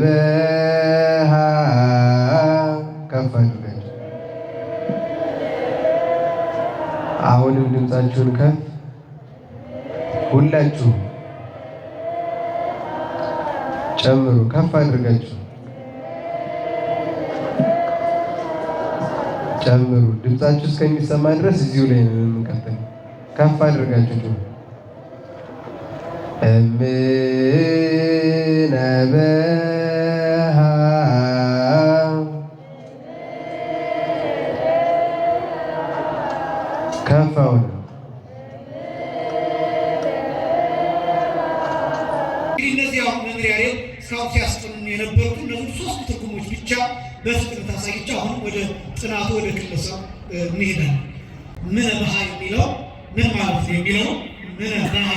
በሃ ከፍ አድርጋችሁ አሁንም ድምፃችሁን ከፍ ሁላችሁ ጨምሩ፣ ከፍ አድርጋችሁ ጨምሩ። ድምፃችሁ እስከሚሰማ ድረስ እዚሁ ላይ ነው የምንቀጥለው። ከፍ አድርጋችሁ ጩሁ። እምነ በሃ ከፍ አሁን እንግዲህ እነዚህ አሁን መምህር ያሬድ እስካሁን ሲያስጠኑ የነበሩት እነዚህ ሶስት ትርጉሞች ብቻ በፍጥነት አሳይቼ አሁንም ወደ ጥናቱ ወደ ክለሳው እንሄዳለን። ምነ በሃ የሚለው ምን ማለት ነው የሚለው ምነ በሃ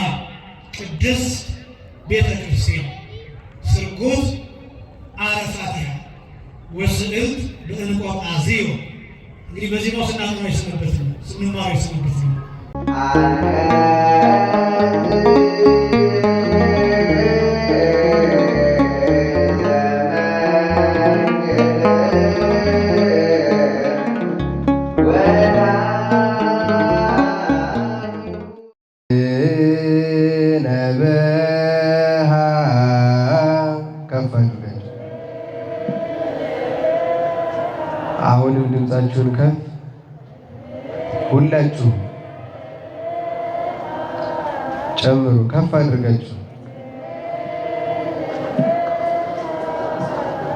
ቅድስት ቤተ ክርስቲያን ስርጉት አረፋቲሃ ወስዕልት በዕንቆ አዝዮ። እንግዲህ በዜማው ስናጥናው የሰነበት ነው፣ ስንማረው የሰነበት ነው። ነበሃ ከፍ አድርጋችሁ አሁንም ድምፃችሁን ከፍ ሁላችሁ ጨምሩ፣ ከፍ አድርጋችሁ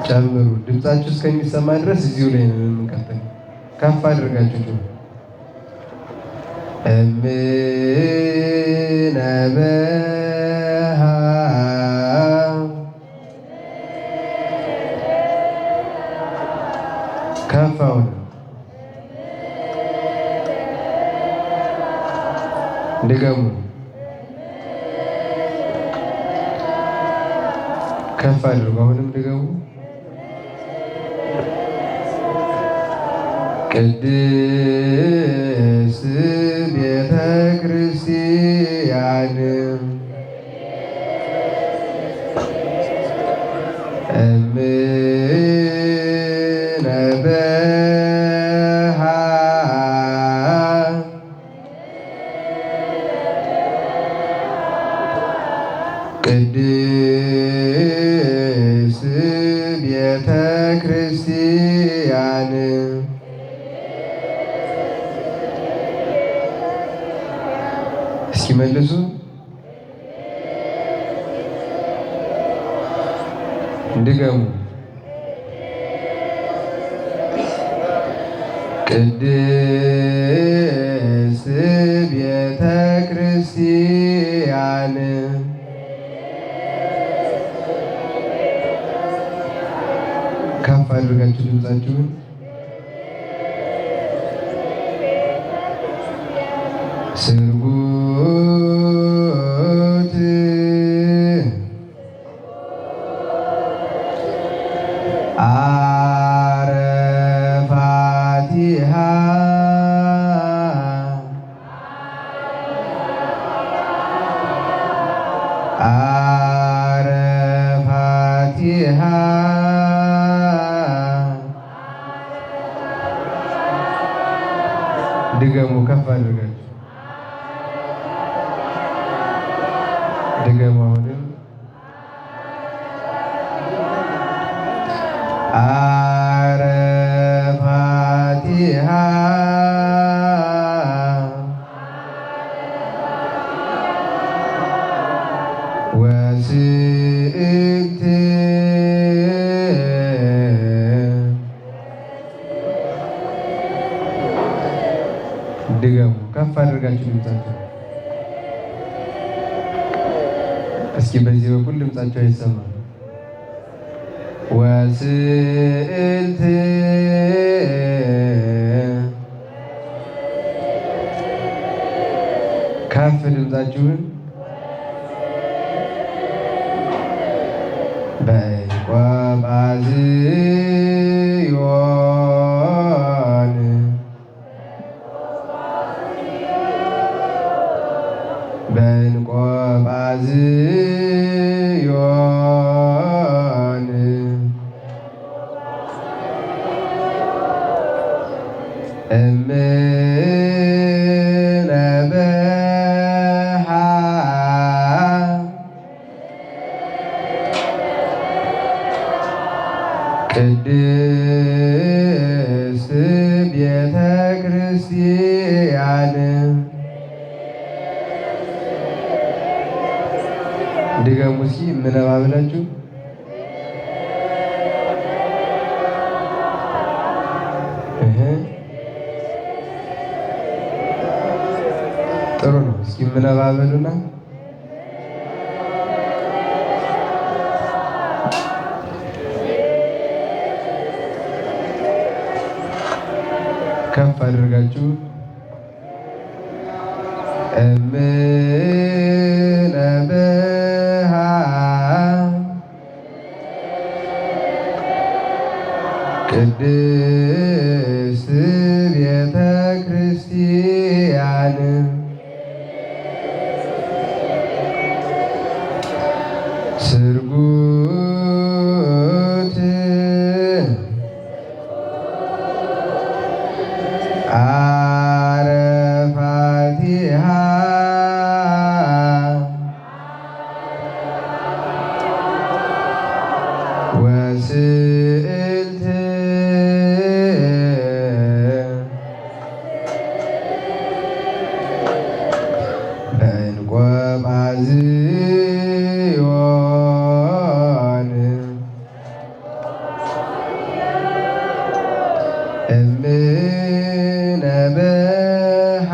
ጨምሩ። ድምፃችሁ እስከሚሰማ ድረስ እዚሁ ላይ ነው የምንቀጥለው። ከፍ አድርጋችሁ ጩሁ። እምነ በሃ ከፍ አሁን ድገሙ። ከፍ አድርጉ። አሁንም ድገሙ። ቅድስት ቤተ ክርስቲያን እምነ በሃ ቅድስት ቤተ ክርስቲያን እስኪ መልሱ። ድገሙ። ቅድስት ቤተ ክርስቲያን ከፍ አድርጋችሁ ድምፃችሁን ስርጉት አረፋቲሃ አረፋቲሃ ድገሙ፣ ከፍ አድርጋችሁ ድገሙ። አሁንም አረፋቲሃ ወስእት ድገሙ፣ ከፍ አድርጋችሁ ድምጻችሁ። እስኪ በዚህ በኩል ድምጻቸው አይሰማም። ወስእልት ከፍ ድምጻችሁን በይቆጳዝዮን ቅድስት ቤተ ክርስቲያን ድገሙ እስኪ ምነባብላችሁ ጥሩ ነው። እስኪ ምነባበሉና ከፍ አድርጋችሁ እምነ ብሃ ቅድስት ቤተ ክርስቲያን ስርጉት አረፋቲሃ ወስዕልት በዕንቆጳዝዮን እምነ ብሃ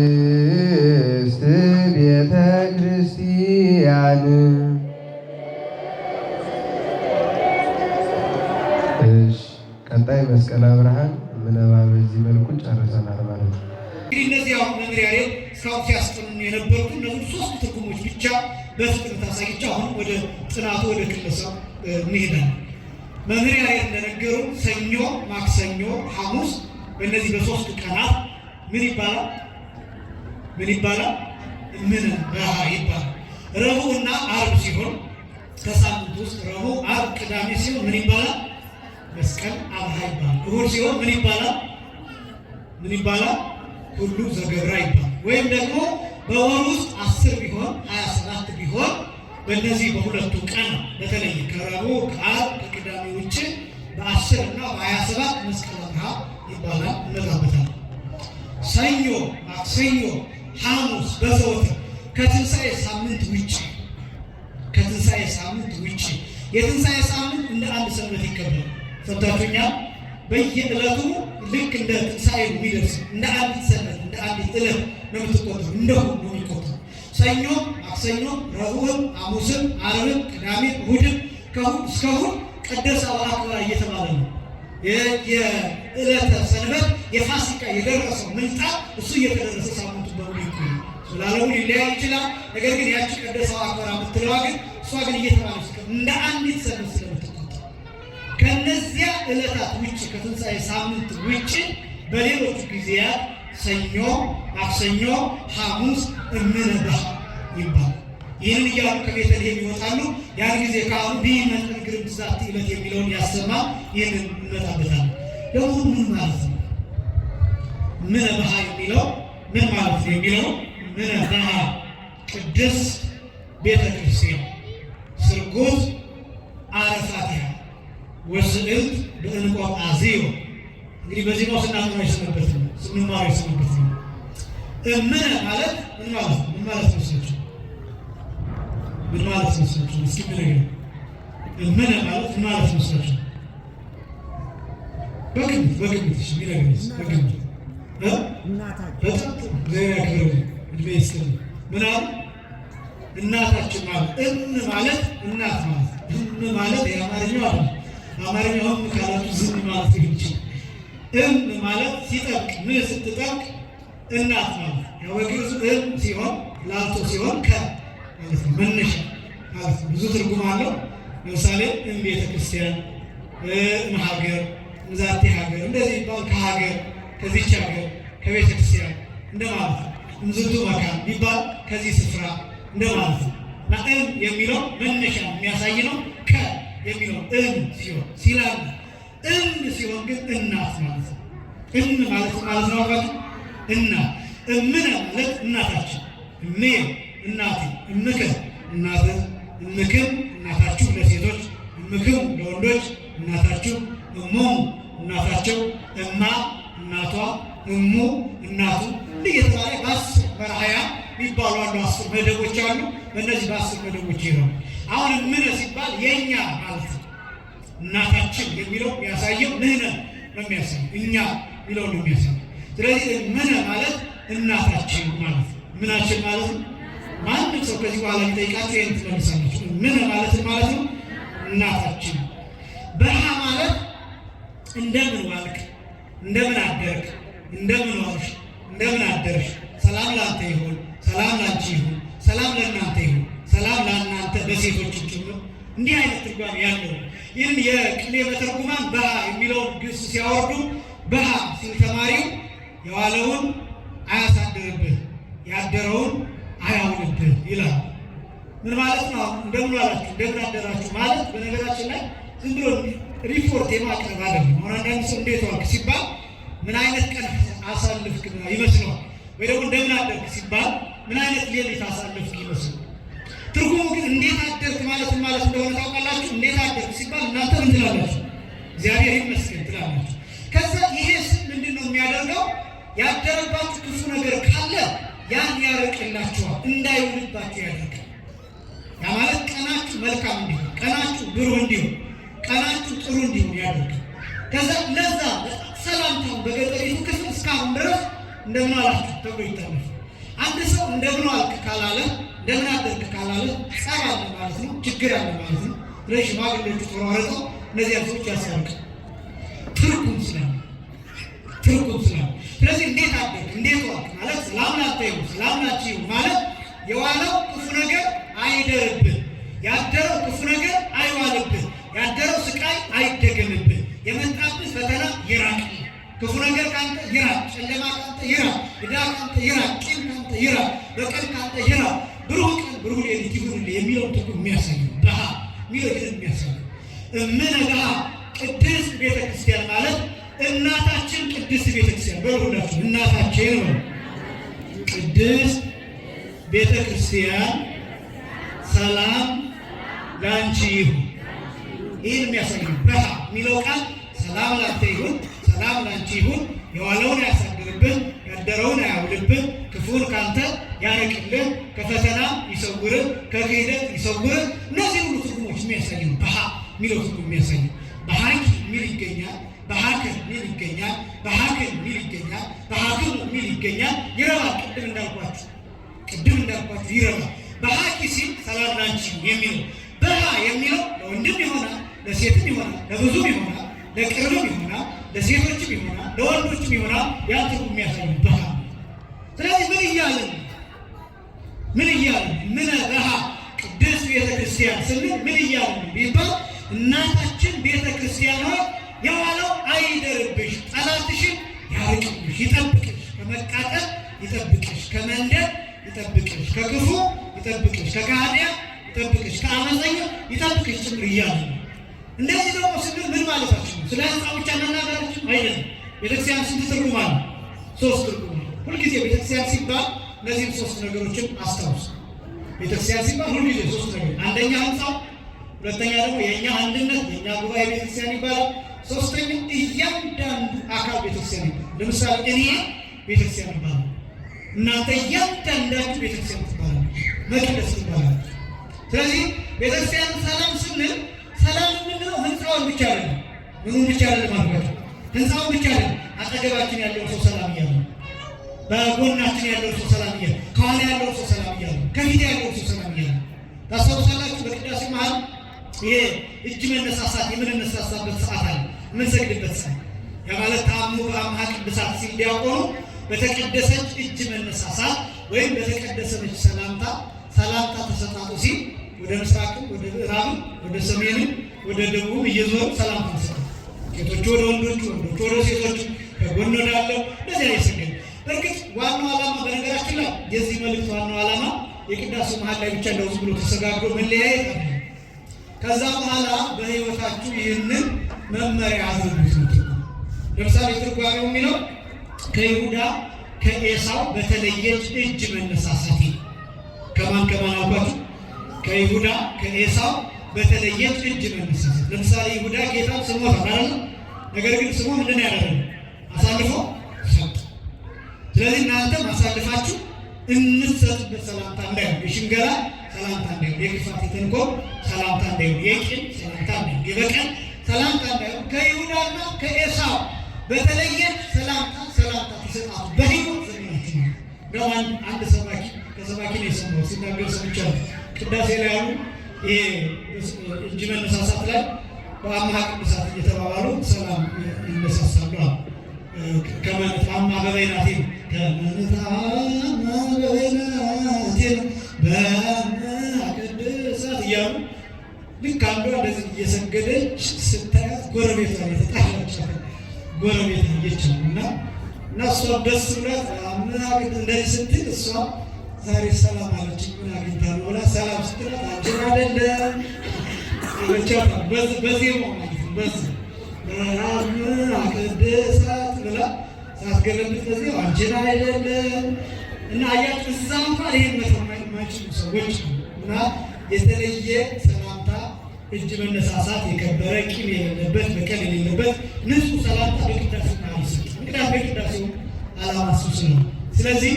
ቅድስት ቤተ ክርስቲያን። እሺ፣ ቀጣይ መስቀለ ብርሃን ምነባ በዚህ መልኩ ጨርሰናል ማለት ነው። እንግዲህ እነዚህ አሁን መምህር ያሬድ እስካሁን ሲያስጠኑ የነበሩት እነዚህ ሶስቱ ትርጉሞች ብቻ በፍጥነት አሳይቼ አሁን ወደ ጥናቱ ወደ ክለሳው እንሄዳለን። መምህር ያሬድ እንደነገሩ ሰኞ፣ ማክሰኞ፣ ሐሙስ በእነዚህ በሶስቱ ቀናት ምን ይባላል? ምን ይባላል? ምን በሃ ይባላል። ረቡዕና ዓርብ ሲሆን ከሳምንት ውስጥ ረቡዕ፣ ዓርብ፣ ቅዳሜ ሲሆን ምን ይባላል? መስቀል አብርሃ ይባላል። እሁድ ሲሆን ምን ይባላል? ምን ይባላል? ሁሉ ዘገብራ ይባላል። ወይም ደግሞ በወር ውስጥ 10 ቢሆን 27 ቢሆን በእነዚህ በሁለቱ ቀን በተለይ ከረቡዕ ከዓርብ ከቅዳሜ ውጭ በ10 እና በ27 መስቀል አብርሃ ይባላል። እንመጣበታለን። ሰኞ፣ ማክሰኞ፣ ሐሙስ በዘወትር ከትንሣኤ ሳምንት ውጭ ከትንሣኤ ሳምንት ውጭ የትንሣኤ ሳምንት እንደ አንድ ሰንበት ይከበራል። ሰምታችሁኛል። በየዕለቱ ልክ እንደ ትንሣኤ የሚደርስ እንደ አንዲት ሰንበት እንደ አንዲት ዕለት ነው የምትቆጠሩ፣ እንደ እሑድ ነው የሚቆጠሩ። ሰኞ፣ ማክሰኞ፣ ረቡዕም፣ ሐሙስም፣ ዓርብም፣ ቅዳሜ፣ እሑድም ከእሑድ እስከ እሑድ ቀደሰ ወአክብራ እየተባለ ነው። የዕለተ ሰንበት የፋሲካ የደረሰው ምልጣት እሱ እየተደረሰ ሳምንቱ በሙሉ ይቆያል። ስላለሙ ሊለያይ ይችላል። ነገር ግን ያቺ ቀደሰ ወአክብራ የምትለዋ ግን እሷ ግን እየተባለች እንደ አንዲት ሰንበት ስለምትቆጠር ከነዚያ ዕለታት ውጭ ከትንሣኤ ሳምንት ውጭ በሌሎቹ ጊዜያት ሰኞ፣ ማክሰኞ፣ ሐሙስ እምነባህ ይባላል። ይህንን እያሉ ከቤተልሔም ይወጣሉ። ያን ጊዜ ካህኑ ቢመጠን ግርም ዛቲ ዕለት የሚለውን ያሰማ። ይህንን እንመጣበታለን። ደግሞ ምን ማለት ነው? እምነባህ የሚለው ምን ማለት ነው የሚለው እምነባህ ቅድስት ቤተ ክርስቲያን ስርጉት አረፋቲሃ ወስዕልት በዕንቆጳዝዮ። እንግዲህ በዚህ ነው ስናጠና የሰነበት ነው ስንማር የሰነበት ነው። እምነ ማለት ምን ማለት ነው? ምን ማለት መስላችሁ? ምን ማለት መስላችሁ? እስኪ ንገሩኝ። እምነ ማለት ምን ማለት መስላችሁ? በግምት በግምት እሺ፣ የሚነግረኝ በግምት በጣም ጥሩ። እግዚአብሔር ያክብርልኝ፣ እድሜ ይስጥልኝ። ምን አሉ? እናታችን ማለት እም ማለት እናት ማለት እም ማለት የአማርኛው አይደለም። አማርኛው እም ካላችሁ ዝም ማለት ሊሆን ይችላል። እም ማለት ሲጠብቅ ም ስትጠብቅ እናት ማለት ያው በግዕዙ እም ሲሆን ላልቶ ሲሆን ከ ማለት ነው፣ መነሻ ማለት ነው። ብዙ ትርጉም አለው። ለምሳሌ እም ቤተ ክርስቲያን፣ እም ሀገር፣ እምዛቲ ሀገር እንደዚህ ይባል። ከሀገር ከዚች ሀገር ከቤተ ክርስቲያን እንደማለት ነው። እምዝንቱ መካን ቢባል ከዚህ ስፍራ እንደማለት ነው። እና እም የሚለው መነሻ የሚያሳይ ነው። ከ የሚለው እም ሲሆን ሲላል እም ሲሆን ግን እናት ማለት ነው። እም ማለት ማለት ነው አባቱ እናት እምነ ማለት እናታችን፣ እምዬ እናቴ፣ እምከ እናትህ፣ እምክም እናታችሁ ለሴቶች፣ እምክም ለወንዶች እናታችሁ፣ እሞሙ እናታቸው፣ እማ እናቷ፣ እሙ እናቱ እየተባለ በ10 በረሃያ የሚባሉ አሉ። 10 መደቦች አሉ። በእነዚህ በ10 መደቦች ይሄው አሁን እምነ ሲባል የኛ ማለት ነው። እናታችን የሚለው የሚያሳየው ንህነ ነው የሚያሳየው እኛ የሚለው ነው የሚያሳየው። ስለዚህ እምነ ማለት እናታችን ማለት ነው። ምናችን ማለት ነው። ማንም ሰው ከዚህ በኋላ የሚጠይቃችሁ ይህን ትመልሳላችሁ። እምነ ማለት ማለት ነው እናታችን። በረሃ ማለት እንደምን ዋልክ፣ እንደምን አደርክ፣ እንደምን ዋልሽ፣ እንደምን አደርሽ፣ ሰላም ላንተ ይሁን፣ ሰላም ላንቺ ይሁን፣ ሰላም ለእናንተ ይሁን፣ ሰላም ለእናንተ በሴቶች ጭምር እንዲህ አይነት ትርጓሜ ያለው። ይህን የቅኔ መተርጉማን በሃ የሚለውን ግስ ሲያወርዱ በሃ ሲል ተማሪው የዋለውን አያሳድርብህ ያደረውን አያውልብህ ይላል። ምን ማለት ነው? እንደምን ዋላችሁ እንደምን አደራችሁ ማለት በነገራችን ላይ ዝም ብሎ ሪፖርት የማቅረብ አይደለም። አሁን አንዳንድ ሰው እንዴት ዋልክ ሲባል ምን አይነት ቀን አሳልፍክ ይመስለዋል። ወይ ደግሞ እንደምን አደርክ ሲባል ምን አይነት ሌሊት አሳልፍክ ይመስለዋል። ትርጉሙ ግን እንዴት አደርክ ማለት ማለት እንደሆነ ታውቃላችሁ። እንዴት አደርክ ሲባል እናንተ ምን ትላላችሁ? እግዚአብሔር ይመስገን ትላላችሁ። ከዛ ይሄ ስም ምንድን ነው የሚያደርገው? ያደረባችሁ ክፉ ነገር ካለ ያን ያርቅላችኋል፣ እንዳይውልባችሁ ያደርጋል። ያ ማለት ቀናችሁ መልካም እንዲሆን፣ ቀናችሁ ብሩህ እንዲሆን፣ ቀናችሁ ጥሩ እንዲሆን ያደርጋል። ከዛ ለዛ ሰላምታውን በገጠሪቱ ክፍል እስካሁን ድረስ እንደምን አላችሁ ተብሎ ይታለፋል። አንድ ሰው እንደምን ዋልክ ካላለ እንደምን አደርክ ካላለ ጸብ አለ ማለት ነው፣ ችግር አለ ማለት ነው። ስለዚህ ሽማግሌዎቹ ተሯርጠው እነዚያን ሰዎች ያስታርቃል። ትርጉም ስላለ ትርጉም ስላለ ስለዚህ እንዴት አደርክ እንዴት ዋልክ ማለት ሰላም ላንተ ይሁን ሰላም ላንቺ ይሁን ማለት የዋለው ክፉ ነገር አይደርብህ፣ ያደረው ክፉ ነገር አይዋልብህ፣ ያደረው ስቃይ አይደገምብህ፣ የመጣብህ ፈተና ይራቅ፣ ክፉ ነገር ካንተ ይራቅ፣ ጨለማ ካንተ ይራቅ፣ ዕዳ ካንተ ይራቅ፣ ቂም ካንተ ይራቅ፣ በቀል ካንተ ይራቅ፣ ብሩህ ቀን ብሩህ ሌሊት ይሁንልህ የሚለውን ትርጉም የሚያሳይ ነው። በሃ የሚለው ይህን የሚያሳይ ነው። እምነ በሃ ቅድስት ቤተክርስቲያን ማለት እናታችን ቅድስት ቤተክርስቲያን በሉ ሁላችሁ እናታችን ነው። ቅድስት ቤተክርስቲያን ሰላም ላንቺ ይሁን። ይህን የሚያሳይ ነው። በሃ የሚለው ቃል ሰላም ላንተ ይሁን፣ ሰላም ላንቺ ይሁን፣ የዋለውን አያሳድርብህ፣ ያደረውን አያውልብህ፣ ክፉን ካንተ ያርቅልህ፣ ከፈተና ይሰውርህ፣ ከክህደት ይሰውርህ። እነዚህ ሁሉ ትርጉሞች የሚያሳይ ነው። በሃ የሚለው ትርጉም የሚያሳይ ነው። በሃኪ የሚል ይገኛል፣ በሃክን የሚል ይገኛል፣ በሃክን የሚል ይገኛል፣ በሃክሙ የሚል ይገኛል። ይረባል። ቅድም እንዳልኳችሁ ይረባል። በሃኪ ሲል ሰላም ላንቺ የሚለው በሃ የሚለው ለወንድም ይሆናል፣ ለሴትም ይሆናል፣ ለብዙም ይሆናል፣ ለቅርብም ይሆናል፣ ለሴቶችም ይሆናል፣ ለወንዶችም ይሆናል። ያን ትርጉም የሚያሳይ በሃ። ስለዚህ ምን እያልን ምን እያልን ምን በሃ ቅድስት ቤተክርስቲያን ስንል ምን እያልን ቢባል እናታችን ቤተክርስቲያን ሆይ የዋለው አይደርብሽ፣ ጠላትሽን ያርቅብሽ፣ ይጠብቅሽ፣ ከመቃጠል ይጠብቅሽ፣ ከመንደድ ይጠብቅሽ፣ ከክፉ ይጠብቅሽ፣ ከካህዲያን ይጠብቅሽ፣ ከአመፀኛ ይጠብቅሽ ጭምር እያለ ነው። እንደዚህ ደግሞ ስንል ምን ማለታችን ነው? ስለ ህንፃ ብቻ መናገራችን አይደለም። ቤተክርስቲያን ስንት ትርጉም አለ? 3 ትርጉም አለ። ሁልጊዜ ቤተክርስቲያን ሲባል እነዚህም 3 ነገሮችን አስታውሱ። ቤተክርስቲያን ሲባል ሁልጊዜ 3 ነገር፣ አንደኛ ህንፃው፣ ሁለተኛ ደግሞ የኛ አንድነት የኛ ጉባኤ ቤተክርስቲያን ይባላል። ሶስተኛ እያንዳንዱ አካል ቤተክርስቲያን ይባላል። ለምሳሌ እኔ ቤተክርስቲያን ይባላል፣ እናንተ እያንዳንዳችሁ ቤተክርስቲያን ትባላላችሁ፣ መቅደስ ትባላላችሁ። ስለዚህ ቤተክርስቲያን ሰላም ስንል ሰላም የምንለው ህንፃውን ብቻ አይደለም፣ ምኑን ብቻ አይደለም ማለት ነው። ህንፃውን ብቻ አይደለም። አጠገባችን ያለው ሰው ሰላም እያለ ነው። በጎናችን ያለው ሰው ሰላም እያለ፣ ከኋላ ያለው ሰው ሰላም እያለ፣ ከፊት ያለው ሰው ሰላም እያለ። ታስታውሳላችሁ በቅዳሴ መሀል ይሄ እጅ መነሳሳት የምንነሳሳበት ሰዓት አለ፣ የምንሰግድበት ሰዓት። ያ ማለት ተአምኖ በአምሃ ቅዱሳት ሲል ዲያቆኑ በተቀደሰች እጅ መነሳሳት ወይም በተቀደሰች ሰላምታ ሰላምታ ተሰጣጡ ሲል ወደ ምስራቅም ወደ ምዕራብም ወደ ሰሜንም ወደ ደቡብም እየዞሩ ሰላምታ ተሰጣጡ። ሴቶቹ ወደ ወንዶቹ፣ ወንዶቹ ወደ ሴቶቹ፣ ከጎን ወዳለው እንደዚህ አይሰገድ። በእርግጥ ዋናው ዓላማ በነገራችን ላይ የዚህ መልእክት ዋናው ዓላማ የቅዳሴው መሀል ላይ ብቻ እንደው ዝም ብሎ ተሰጋግዶ መለያየት አይደለም። ከዛ በኋላ በህይወታችሁ ይህንን መመሪያ አድርጉት ነው ትርጉሙ። ለምሳሌ ትርጓሜው የሚለው ከይሁዳ ከኤሳው በተለየች እጅ መነሳሳት። ከማን ከማን አልኳችሁ? ከይሁዳ ከኤሳው በተለየች እጅ መነሳሳት። ለምሳሌ ይሁዳ ጌታን ስሞታል አይደል? ነገር ግን ስሞ ምንድን ነው ያደረገው? አሳልፎ ሰጠ። ስለዚህ እናንተም አሳልፋችሁ እንሰጡበት ሰላምታ እንዳይሆን፣ የሽንገላ ሰላምታ እንዳይሆን፣ የክፋት የተንኮል ሰላምታ እንዳይሆን፣ የቂም ሰላምታ እንዳይሆን፣ የበቀል ሰላምታ እንዳይሆን ከይሁዳና ከኤሳው በተለየ ሰላምታ ሰላምታ ትሰጣቱ በሕይወት ዘመናችሁ ነው። እንደውም አንድ ሰባኪ ከሰባኪ ነው የሰማሁት ሲናገር ሰምቻለሁ። ቅዳሴ ላይ ያሉ ይሄ እጅ መነሳሳት ላይ በአምሃ ቅዱሳት እየተባባሉ ሰላም ይነሳሳሉ። ከመንታማ በበይናቴ ከመንታማ በበይናቴ በአምሃ ቅዱሳት እያሉ ልክ አንዷ እንደዚህ እየሰገደች ስታያት ጎረቤቷ የተጣላች ጎረቤት አየች እና እና እሷ ደስ ብላት እንደዚህ ስትል እሷ ዛሬ ሰላም አለች። ምን አግኝታ ነው ብላ ሰላም ስትላት አንቺን አይደለም አለቻት። በዚህ ማለት ነው። በዚህ ቅድሳት ብላ ሳትገለብጥ በዚህ አንቺን አይደለም እና አያችሁ፣ እዛ እንኳን ይሄን መተው የማይችሉ ሰዎች እና የተለየ ሰላምታ እጅ መነሳሳት የከበረ ቂም የሌለበት በቀል የሌለበት ንጹህ ሰላምታ በቅዳሴ መሃል ይሰጣል። ምክንያቱም የቅዳሴው ዓላማ እሱ ስለሆነ፣ ስለዚህ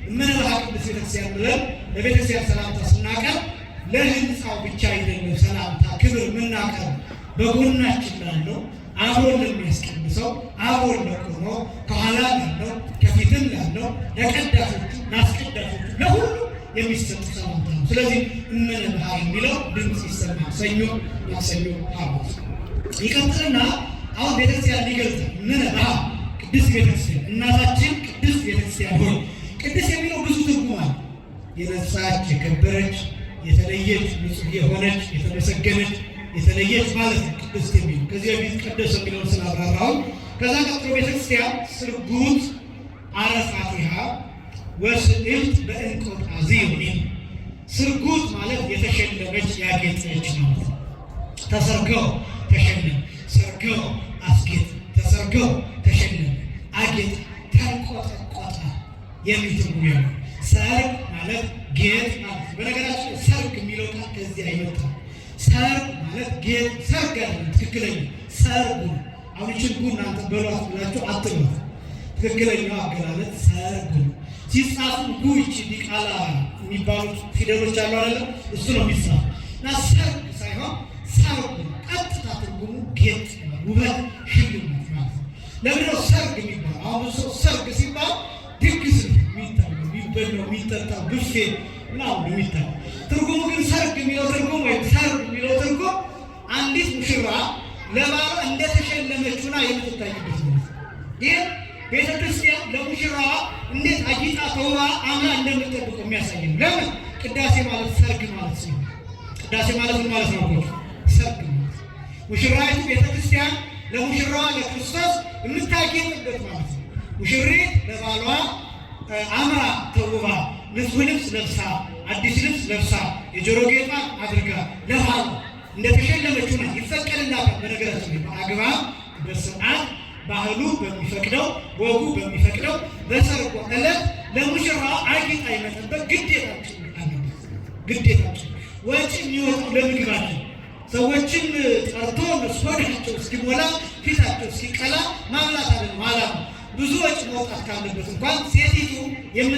እምንባህ ቅድስት ቤተክርስቲያን ብለን ለቤተክርስቲያን ሰላምታ ስናቀርብ ለህንፃው ብቻ አይደለም ሰላምታ ክብር የምናቀርብ፣ በጎናችን ላለው፣ አብሮን ለሚያስቀድሰው፣ አብሮን ለቆመው፣ ከኋላ ላለው፣ ከፊትም ላለው፣ ለቀዳሾቹ፣ ለአስቀዳሾቹ፣ ለሁሉ የሚሰጥ ሰላምታ ነው። ስለዚህ እምንባህ የሚለው ድምፅ ይሰማል። ሰኞ፣ ማክሰኞ፣ ሐሙስ ይቀጥልና አሁን ቤተክርስቲያን ሊገልጽ እምንባህ ቅድስት ቤተክርስቲያን፣ እናታችን ቅድስት ቤተክርስቲያን ሆይ። ቅድስት የሚለው ብዙ ትርጉም አለ። የነጻች፣ የከበረች፣ የተለየች፣ ንጹሕ የሆነች፣ የተመሰገነች፣ የተለየች ማለት ነው። ቅድስት የሚለው ከዚህ በፊት ቀደሰ የሚለውን ስላብራራሁ። ከዛ ቀጥሎ ቤተክርስቲያን ስርጉት አረፋቲሃ ወስዕልት በእንቆጣዚዮን። ስርጉት ማለት የተሸለመች ያጌጠች ማለት ነው። ተሰርገው ተሸለመ፣ ሰርገው አስጌጥ፣ ተሰርገው ተሸለመ፣ አጌጥ፣ ተንቆጠቆጠ የሚል ትርጉም ያለው። ሰርግ ማለት ጌጥ ማለት ነው። በነገራችን ሰርግ የሚለው ቃል ከዚህ አይመጣም። ሰርግ ማለት ጌጥ፣ ሰርግ አይደለም። ትክክለኛ ሰርጉ ነው። አሁን ይችን ጉ እናንተ በሏት ብላችሁ አትሏት። ትክክለኛው አገላለጽ ሰርጉ ነው። ሲጻፉ ጉ ይቺ ዲቃላ የሚባሉት ፊደሎች አሉ አይደለም? እሱ ነው የሚጻፉ እና ሰርግ ሳይሆን ሰርጉ ቀጥታ ትርጉሙ ጌጥ፣ ውበት፣ ሽልማት ማለት ነው። ለምንድነው ሰርግ የሚባለው? አሁን ብዙ ሰው ሰርግ ሲባል ድግስ ነው የሚታየው፣ የሚበላው፣ የሚጠጣው፣ ብፌ ምናምን ነው የሚታየው። ትርጉሙ ግን ሰርግ የሚለው ትርጉም ወይም ሰርግ የሚለው ትርጉም አንዲት ሙሽራ ለባሏ እንደተሸለመች ሆና የምትታይበት ነው። ይህ ቤተክርስቲያን ለሙሽራዋ እንዴት አጊጣ ተውባ አምራ እንደምትጠብቀው የሚያሳይ ነው። ለምን? ቅዳሴ ማለት ሰርግ ማለት ነው። ቅዳሴ ማለት ምን ማለት ነው? ሰርግ ማለት ሙሽራይቱ ቤተክርስቲያን ለሙሽራዋ ለክርስቶስ የምታጌጥበት ማለት ነው። ሙሽሪት ለባሏ አምራ ተውባ ንጹህ ልብስ ለብሳ፣ አዲስ ልብስ ለብሳ፣ የጆሮ ጌጧን አድርጋ ለባሏ እንደተሸለመችው ናት። ይፈቀድላታል። በነገራችን ላይ በአግባብ በስርዓት ባህሉ በሚፈቅደው ወጉ በሚፈቅደው በሰርጓ ዕለት ለሙሽራዋ አጊጣ የመጠበቅ ግዴታችን አለበት። ግዴታችን ወጪ የሚወጣው ለምግባችን ሰዎችን ጠርቶ ሆዳቸው እስኪሞላ ፊታቸው እስኪቀላ ማብላት አይደለም ዓላማ። ብዙ ወጪ መውጣት ካለበት እንኳን ሴቲቱ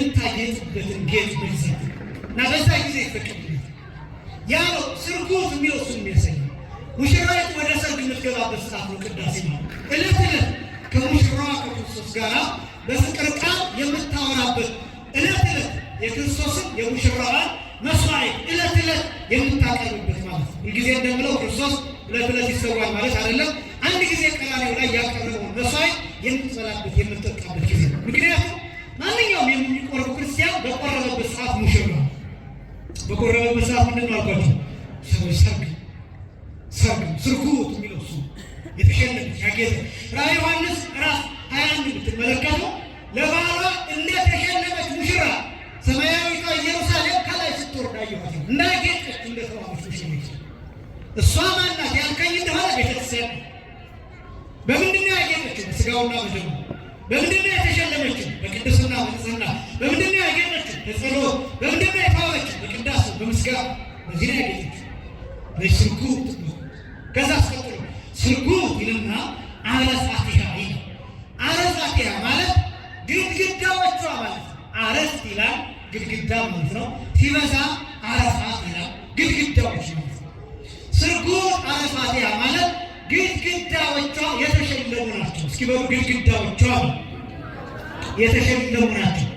የምታጌጥበትን ጌጥ መግዛት እና በዛ ጊዜ ይፈቀድላታል። ያ ነው ስርጉት የሚለው እሱን የሚያሳይ። ሙሽራይቱ ወደ ሰርግ የምትገባበት ሰዓት ነው ቅዳሴ ማለት። ዕለት ዕለት ከሙሽራዋ ከክርስቶስ ጋር በፍቅር ቃል የምታወራበት፣ ዕለት ዕለት የክርስቶስን የሙሽራዋን መስዋዕት ዕለት ዕለት የምታቀርብበት ማለት ነው። ሁልጊዜ እንደምለው ክርስቶስ ዕለት ዕለት ይሰዋል ማለት አይደለም። አንድ ጊዜ ቀራንዮ ላይ ያቀረበውን መስዋዕት የምትበላበት የምትጠጣበት ጊዜ ነው። ምክንያቱም ማንኛውም የሚቆርብ ክርስቲያን በቆረበበት ሰዓት ሙሽራ ነው። በቆረበበት ሰዓት ምንድን ነው አልኳቸው? ሰዎች ሰርግ ሰርግ ስርጉት የሚለው እሱ የተሸለመች ያጌጠ። ራዕየ ዮሐንስ ምዕራፍ 21 ብትመለከቱ ለባሏ እንደተሸለመች ሙሽራ ሰማያዊቷ ኢየሩሳሌም ከላይ ስትወርድ አየኋት፣ እንዳጌጠች እንደተዋበች ሙሽሪት። እሷ ማናት ያልከኝ እንደሆነ ቤተክርስቲያን። በምንድን ነው ያጌጠችው? በስጋውና በደሙ። በምንድን ነው የተሸለመችው? በቅድስና በንጽህና። በምንድን ነው ያጌጠችው? በጸሎት። በምንድን ነው የተዋበችው? በቅዳሴ በምስጋና። በዚህ ነው ያጌጠችው። በስርጉት ነው። ከዛ አስቀጥሎ ስርጉት ይልና አረፋቲሃ ይላል። አረፋቲሃ ማለት ግድግዳዎቿ ማለት ነው። አረፍት ይላል ግድግዳ ማለት ነው። ሲበዛ አረፋት ይላል ግድግዳዎች ማለት ነው። ስርጉት አረፋቲሃ ማለት ግድግዳዎቿ የተሸለሙ ናቸው። እስኪ በሉ ግድግዳዎቿ የተሸለሙ ናቸው።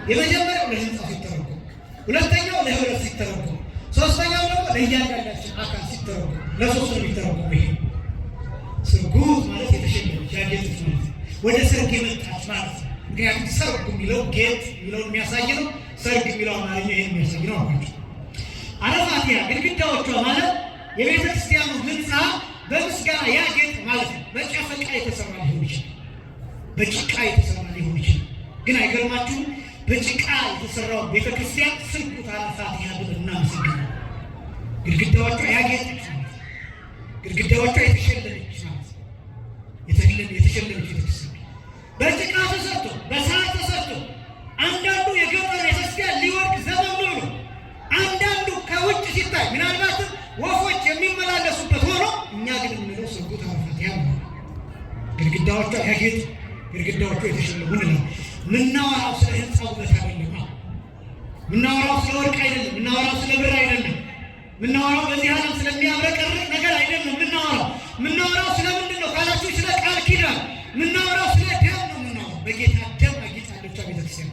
የመጀመሪያው ለህንፃ ሲተረጎም፣ ሁለተኛው ለህብረት ሲተረጎም፣ ሶስተኛው ደግሞ ለእያንዳንዳችን አካል ሲተረጎም፣ ለሶስት ነው የሚተረጎም። ይሄ ስርጉት ማለት የተሸለመች ያጌጠች ማለት ነው። ወደ ሰርግ የመጣች ማለት ነው። ምክንያቱም ሰርግ የሚለው ጌጥ የሚለውን የሚያሳይ ነው። ሰርግ የሚለው አማርኛ ይሄን የሚያሳይ ነው አልኳቸው። አረፋቲያ ግድግዳዎቿ ማለት የቤተ ክርስቲያኑ ህንፃ በምስጋና ያጌጥ ማለት ነው። በጨፈቃ የተሰራ ሊሆን ይችላል። በጭቃ የተሰራ ሊሆን ይችላል። ግን አይገርማችሁም? በጭቃ የተሰራው ቤተ ክርስቲያን ስርጉት አረፋቲያ ብለን እናመሰግናለን። ግድግዳዎቿ ያጌጠች ማለት ነው። ግድግዳዎቿ የተሸለመች ማለት ነው። የተሸለመች ቤተክርስቲያን በጭቃ ተሰርቶ በሳር ተሰርቶ አንዳንዱ የገጠር ቤተክርስቲያን ሊወድቅ ዘመን ነው። አንዳንዱ ከውጭ ሲታይ ምናልባትም ወፎች የሚመላለሱበት ሆኖ እኛ ግን የምንለው ስርጉት አረፋቲያ ነው። ግድግዳዎቿ ያጌጡ፣ ግድግዳዎቿ የተሸለሙ እንላለን። ምናወራው ስለ ህንፃ ውበት አይደለም። ምናወራው ስለ ወርቅ አይደለም። ምናወራው ስለ ብር አይደለም። ምናወራው በዚህ ዓለም ስለሚያብረቀርቅ ነገር አይደለም። ምናወራው ስለምንድን ነው ካላችሁ፣ ስለ ቃል ኪዳን። ምናወራው ስለ ደም ነው። ምናወራው በጌታ ደም አጊጣለች ቤተክርስቲያን።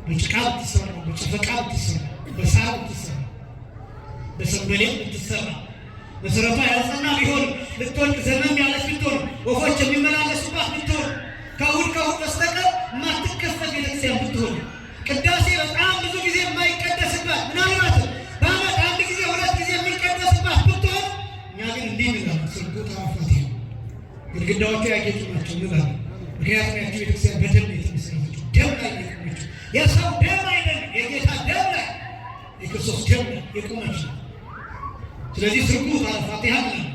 በጭቃ ብትሰራ፣ በጨፈቃ ብትሰራ፣ በሳር ብትሰራ፣ በሰንበሌጥ ብትሰራ፣ መሰረቷ ያልጸና ቢሆን፣ ልትወድቅ ዘመን ያለች ብትሆን፣ ወፎች የሚመላለሱባት ብትሆን፣ ከእሑድ ከእሑድ በስተቀር የማትከፈት ቤተክርስቲያን ብትሆን፣ ቅዳሴ በጣም ብዙ ጊዜ የማይቀደስባት፣ ምናልባትም በዓመት አንድ ጊዜ ሁለት ጊዜ የሚቀደስባት ብትሆን፣ እኛ ግን እንዲህ እንላለን፣ ስርጉት አረፋቲሃ ግድግዳዎቹ ያጌጡ ናቸው እንላለን። ምክንያቱም ያቺ ቤተክርስቲያን በደም ነው የተመሰረተችው፣ ደም ላይ የቆመችው፣ የሰው ደም አይደለም፣ የጌታ ደም ላይ፣ የክርስቶስ ደም ላይ የቆመች ነው። ስለዚህ ስርጉት አረፋቲሃ እንላለን።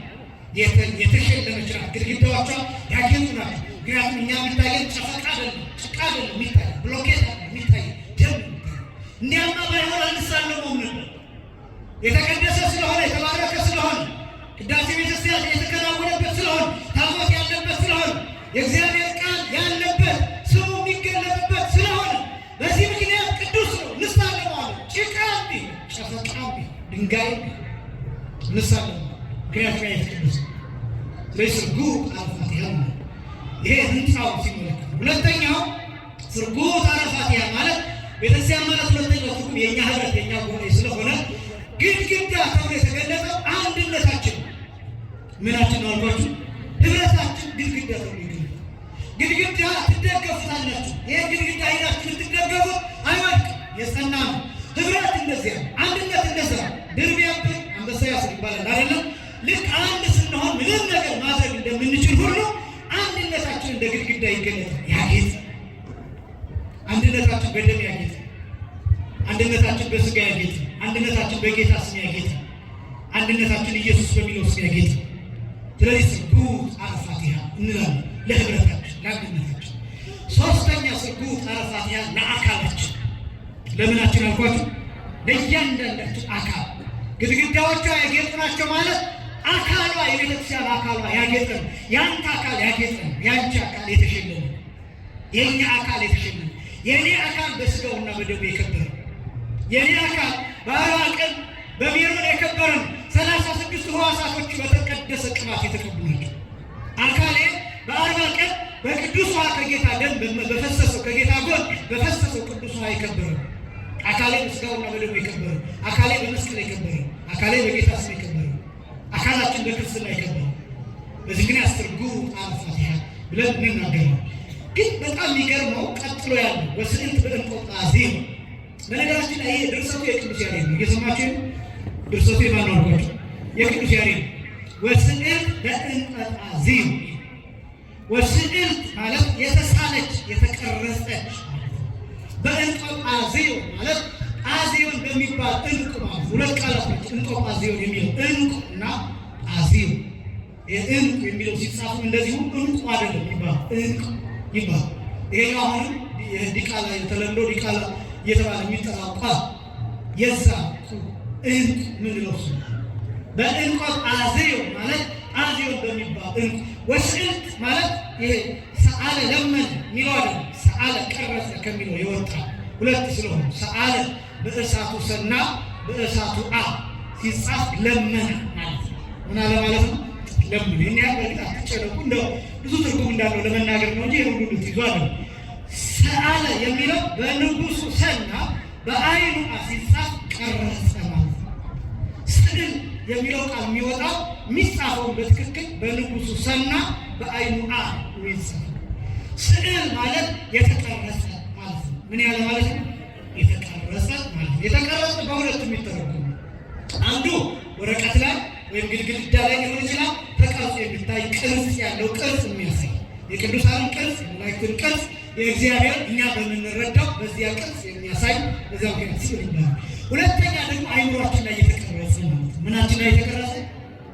የተሸለመች ናት፣ ግድግዳዎቿ ያጌጡ ናቸው። ምክንያቱም እኛ የሚታየን ጨፈቃ አይደለም፣ ጭቃ አይደለም የሚታየን፣ ብሎኬት አይደለም የሚታየን፣ ደም ነው የሚታየን። እንዲያማ ባይሆን አንሳለመውም ነበር። የተቀደሰ ስለሆነ፣ የተባረከ ስለሆነ፣ ቅዳሴ ቤተክርስቲያን የተከናወነበት ስለሆነ፣ ታቦት ያለበት ስለሆነ፣ የእግዚአብሔር ቃል ያለበት፣ ስሙ የሚገለጥበት ስለሆነ፣ በዚህ ምክንያት ቅዱስ ነው። እንሳለመዋለን። ጭቃ ቢሆን፣ ጨፈቃ ቢሆን፣ ድንጋይ ቢሆን እንሳለመዋለን። ምክንያቱም ያ የተቀደሰ። ስለዚህ ስርጉት አረፋቲሃ ነው። ይሄ ህንፃው ሲመለከት። ሁለተኛው ስርጉት አረፋቲሃ ማለት ቤተክርስቲያን ማለት ሁለተኛው ትርጉም የእኛ ህብረት የእኛ ጉባኤ ስለሆነ ግድግዳ ተብሎ የተገለጸው አንድነታችን ምናችን ነው አልኳችሁ? ህብረታችን ግድግዳ ተብሎ ይገለጻል። ግድግዳ ትደገፉታላችሁ። ይሄ ግድግዳ ሄዳችሁ ብትደገፉት አይወድቅም፣ የጸና ነው። ህብረት እንደዚያ ነው። አንድነት እንደዚያ ነው። ድር ቢያብር አንበሳ ያስር ይባላል አይደለም? ልክ አንድ ስንሆን ምንም ነገር ማድረግ እንደምንችል ሁሉ አንድነታችን እንደ ግድግዳ ይገለጣል፣ ያጌጥ። አንድነታችን በደም ያጌጥ፣ አንድነታችን በስጋ ያጌጥ፣ አንድነታችን በጌታ ስም ያጌጥ፣ አንድነታችን ኢየሱስ በሚለው ስም ያጌጥ። ስለዚህ ስርጉት አረፋቲሃ እንላለን ለህብረታችን፣ ለአንድነታችን። ሶስተኛ ስርጉት አረፋቲሃ ለአካላችን። ለምናችን አልኳችሁ? ለእያንዳንዳችን አካል። ግድግዳዎቿ ያጌጡ ናቸው ማለት አካሏ የቤተክርስቲያን አካሏ ያጌጠ ነው። ያንተ አካል ያጌጠ ነው። ያንቺ አካል የተሸለመ፣ የእኛ አካል የተሸለመ፣ የእኔ አካል በስጋውና በደሙ የከበረ፣ የእኔ አካል በአርባ ቀን በሜሮን የከበረ ነው። 36 ሕዋሳቶቹ በተቀደሰ ቅባት የተቀቡ ናቸው። አካሌ በ40 ቀን በቅዱስ ውሃ ከጌታ ደም በፈሰሰው፣ ከጌታ ጎን በፈሰሰው ቅዱስ ውሃ የከበረ ነው። አካሌ በስጋውና በደሙ የከበረ፣ አካሌ በመስቀል የከበረ፣ አካሌ በጌታ ስም የከበረ፣ አካላችን በክርስትና የከበረ። በዚህ ምክንያት ስርጉት አረፋቲሃ ብለን እንናገራለን። ግን በጣም የሚገርመው ቀጥሎ ያለው ወስዕልት በእንቆጣዜው። በነገራችን ላይ ይሄ ድርሰቱ የቅዱስ ያሬድ ነው። እየሰማችሁ ነው? ድርሰቱ የማን ነው አልኳችሁ? የቅዱስ ያሬድ። ወስዕልት በእንቆጣዜው። ወስዕልት ማለት የተሳለች፣ የተቀረጸች፣ በእንቆጣዜው ማለት ጣዚዮን በሚባል እንቁ ማለት፣ ሁለት ቃላት ናቸው። እንቆጣዜዮን የሚለው እንቁ እና ጣዚዮን። እንቁ የሚለው ሲጻፉ እንደዚሁ እንቁ አይደለም የሚባለው፣ እንቁ ይባላል። ይሄኛው አሁንም ዲቃላ፣ ተለምዶ ዲቃላ እየተባለ የሚጠራው ቃል የዛ እንቁ ምንለው እሱ በዕንቆ ጳዝዮን ማለት ጳዝዮን በሚባል እንቁ። ወስዕልት ማለት ይሄ ሰአለ ለመን የሚለው አይደለም። ሰአለ ቀረጸ ከሚለው የወጣ ሁለት ስለሆኑ ሰአለ በእሳቱ ሰና በእሳቱ አ ሲጻፍ ለመነ ማለት ነው። ምን አለ ማለት ነው? ለምን ይህን ያህል በእርግጥ አትጨነቁ። እንደው ብዙ ትርጉም እንዳለው ለመናገር ነው እንጂ የሁሉ ልትይዙ አይደለም። ሰአለ የሚለው በንጉሱ ሰና በአይኑ አ ሲጻፍ ቀረጸ ማለት ነው። ስዕል የሚለው ቃል የሚወጣው የሚጻፈውን በትክክል በንጉሱ ሰና በአይኑ አ የሚጻፈው። ስዕል ማለት የተቀረጸ ማለት ነው። ምን ያለ ማለት ነው? የተቀረጸ ማለት ነው። የተቀረጸ በሁለት የሚተረጎም ነው። አንዱ ወረቀት ላይ ወይም ግድግዳ ላይ ሊሆን ይችላል። ተቀርጾ የሚታይ ቅርጽ ያለው ቅርጽ የሚያሳይ የቅዱሳንን ቅርጽ፣ የመላእክትን ቅርጽ፣ የእግዚአብሔር እኛ በምንረዳው በዚያ ቅርጽ የሚያሳይ በዚያ ምክንያት ስዕል ይባላል። ሁለተኛ ደግሞ አይምሯችን ላይ የተቀረጸ ማለት ነው። ምናችን ላይ የተቀረጸ?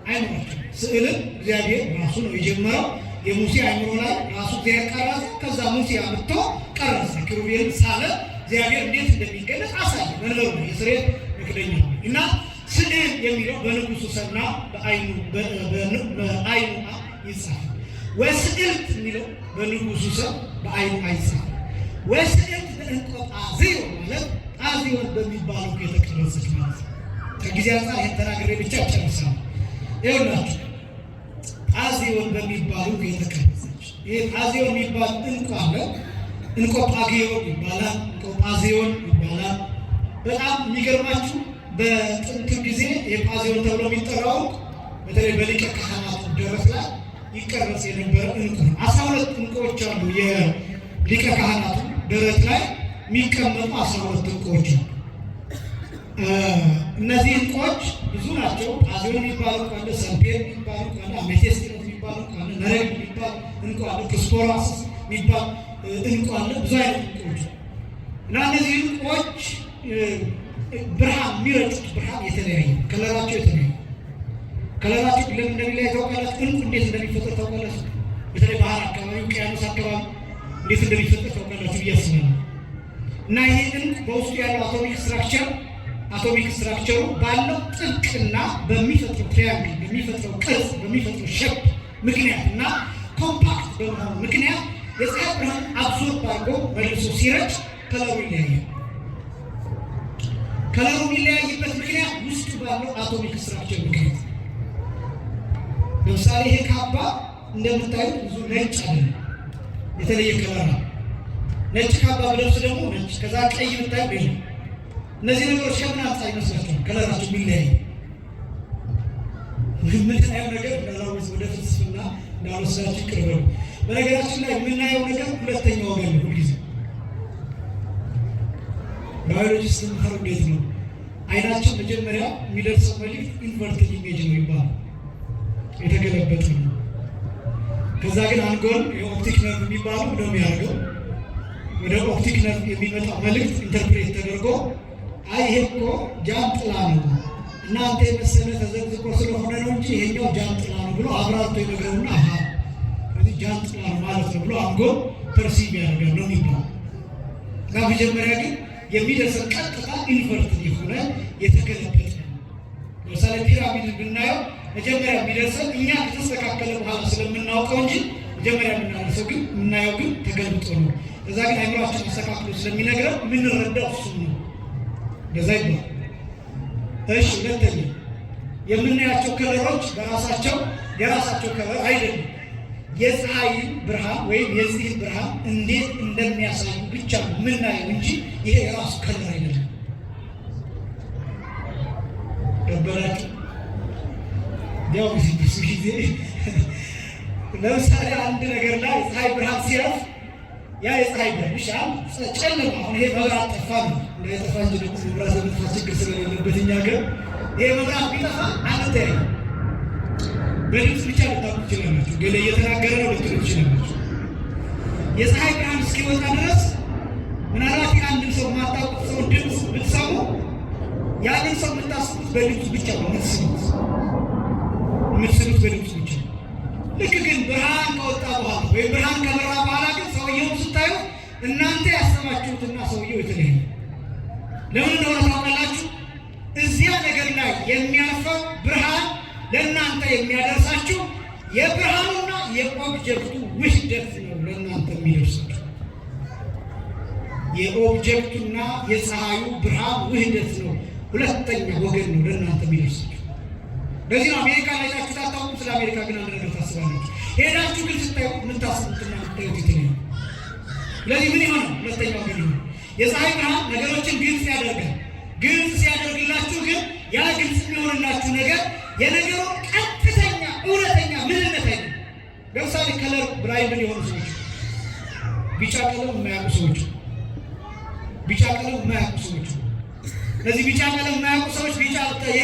አይምሯችን። ስዕልን እግዚአብሔር ራሱ ነው የጀመረው። የሙሴ አይምሮ ላይ ራሱ እግዚአብሔር ቀረጸ። ከዛ ሙሴ አምጥቶ ቀረጸ። ኪሩቤልን ሳለ፣ እግዚአብሔር እንዴት እንደሚገለጽ አሳየ። መንበሩ ነው የስርየት መክደኛ ነው። እና ስዕል የሚለው በንጉሱ ሰና በአይኑ አ ይጻፋል። ወስዕልት የሚለው በንጉሱ ሰ በአይኑ አይጻፍም። ወስዕልት በዕንቆ ጳዝዮን ማለት ጳዝዮን በሚባለው የተቀረጸች ማለት ነው። ከጊዜ አንጻር ይህን ተናግሬ ብቻ ጨርሳለሁ። ይኸውላችሁ ጳዝዮን በሚባሉ የተቀረጸች፣ ይሄ ጳዝዮን የሚባል እንቁ አለ። እንቆ ጳግዮን ይባላል። እንቆ ጳዝዮን ይባላል። በጣም የሚገርማችሁ በጥንት ጊዜ የጳዝዮን ተብሎ የሚጠራው በተለይ በሊቀ ካህናቱ ደረት ላይ ይቀረጽ የነበረ እንቁ ነው። 12 እንቁዎች አሉ። የሊቀ ካህናቱ ደረት ላይ የሚቀመጡ 12 እንቁዎች አሉ። እነዚህ እንቁዎች ብዙ ናቸው። ጳዝዮን የሚባል እንቁ አለ፣ ሰምፔር የሚባል እንቁ አለ፣ አሜቴስቲኖስ የሚባል እንቁ አለ፣ መረግድ የሚባል እንቁ አለ፣ ክስፖራስ የሚባል እንቁ አለ። ብዙ አይነት እንቁዎች እና እነዚህ እንቁዎች ብርሃን የሚረጩት ብርሃን የተለያየ፣ color ኣቸው የተለያየ። Color ኣቸው ለምን እንደሚለያይ ታውቃላችሁ? እንቁ እንዴት እንደሚፈጠር ታውቃላችሁ? በተለይ ባህር አካባቢ፣ ውቅያኖስ አካባቢ እንዴት እንደሚፈጠር ታውቃላችሁ ብዬ አስባለሁ። እና ይህ እንቁ በውስጡ ያለው atomic structure ኡ ባለው ጥብቅና በሚፈጥረው triangle፣ በሚፈጥረው ቅርጽ፣ በሚፈጥረው shape ምክንያት እና compact በመሆኑ ምክንያት የፀሐይ ብርሃን absorb አድርጎ መልሶ ሲረጭ color ኡ ይለያያል። Color ኡ የሚለያይበት ምክንያት ውስጡ ባለው atomic structure ምክንያት። ለምሳሌ ይሄ ካባ እንደምታዩት ብዙ ነጭ አይደለም፣ የተለየ color ነው። ነጭ ካባ ብለብስ ደግሞ ነጭ፣ ከዛ ቀይ ብታዩ ሌላ። እነዚህ ነገሮች ከምን አንጻር ይመስላችኋል color ኣቸው የሚለያይ? የምናየው ነገር እንዳላወስ ወደ ፍልስፍና እንዳልወስዳችሁ ይቅር በሉ። በነገራችን ላይ የምናየው ነገር ሁለተኛ ወገን ነው ሁልጊዜ። ባዮሎጂ ስትማሩ እንዴት ነው አይናቸው መጀመሪያ የሚደርሰው መልዕክት inverted image ነው ይባላል፣ የተገለበጠ ነው። ከዛ ግን አንጎል የ optic nerve የሚባለው ነው የሚያደርገው፣ ወደ optic nerve የሚመጣው መልዕክት interpret ተደርጎ አይ ይሄ እኮ ጃንጥላ ነው፣ እናንተ የመሰለ ተዘግዝቆ ስለሆነ ነው እንጂ ይሄኛው ጃንጥላ ነው ብሎ አብራርቶ ይነግረውና አሃ ስለዚህ ጃንጥላ ነው ማለት ነው ብሎ አንጎል perceive ያደርጋል ነው የሚባለው። እና መጀመሪያ ግን የሚደርሰን ቀጥታ inverted የሆነ የተገለበጠ ነው። ለምሳሌ ፒራሚድ ብናየው መጀመሪያ የሚደርሰን እኛ ከተስተካከለ በኋላ ስለምናውቀው እንጂ መጀመሪያ የምናደርሰው ግን የምናየው ግን ተገልብጦ ነው። እዛ ግን አይምሯችን አስተካክሎ ስለሚነግረን የምንረዳው እሱ ነው። እንደዛ ይባላል። እሺ፣ ሁለተኛ የምናያቸው color ኦች በራሳቸው የራሳቸው color አይደሉም። የፀሐይን ብርሃን ወይም የዚህን ብርሃን እንዴት እንደሚያሳዩ ብቻ ነው የምናየው እንጂ ይሄ የራሱ color አይደለም። ገበራችሁ? ያው ብዙ ጊዜ ለምሳሌ አንድ ነገር ላይ ፀሐይ ብርሃን ሲያርፍ ያ የፀሐይ ብርሃን እሺ፣ አሁን ጨለማ፣ አሁን ይሄ መብራት ጠፋ ነው፣ እንዳይጠፋ እንጂ ደግሞ መብራት የመጥፋት ችግር ስለሌለበት እኛ ሀገር ይሄ መብራት ቢጠፋ አንተያይም። በድምፅ ብቻ ልታውቁ ትችላላችሁ። ገለ እየተናገረ ነው ልትሉ ትችላላችሁ። የፀሐይ ብርሃን እስኪወጣ ድረስ ምናልባት የአንድን ሰው የማታውቁት ሰው ድምፅ ብትሰሙ ያንን ሰው የምታስቡት በድምፁ ብቻ ነው፣ የምትስሉት በድምፁ ብቻ ነው። ልክ ግን ብርሃን ከወጣ በኋላ ወይም ብርሃን ከበራ በኋላ ግን ሰውየውን ስታዩ እናንተ ያሰባችሁትና ሰውየው የተለያየ ለምን እንደሆነ ታውቃላችሁ? እዚያ ነገር የሚያርፈው ብርሃን ለእናንተ የሚያደርሳችሁ የብርሃኑና የ object ኡ ውህደት ነው። ለእናንተ የሚደርሳችሁ የ object ኡና የፀሐዩ ብርሃን ውህደት ነው። ሁለተኛ ወገን ነው ለእናንተ የሚደርሳችሁ። ለዚህ ነው አሜሪካ ሄዳችሁ ታታውቁም። ስለ አሜሪካ ግን አንድ ነገር ታስባላችሁ። ሄዳችሁ ግን ስታዩ የምታስቡትና የምታዩት የተለየ ነው። ስለዚህ ምን ይሆናል? ሁለተኛው ወገን ይሆናል። የፀሐይ ብርሃን ነገሮችን ግልጽ ያደርጋል። ግልጽ ሲያደርግላችሁ ግን ያ ግልጽ የሚሆንላችሁ ነገር የነገሩ ቀጥተኛ እውነተኛ ምንነት አይደለም። ለምሳሌ color blind የሆኑ ሰዎች፣ ቢጫ ቀለም የማያውቁ ሰዎች፣ ቢጫ ቀለም የማያውቁ ሰዎች፣ እነዚህ ቢጫ ቀለም የማያውቁ ሰዎች ቢጫ ይሄ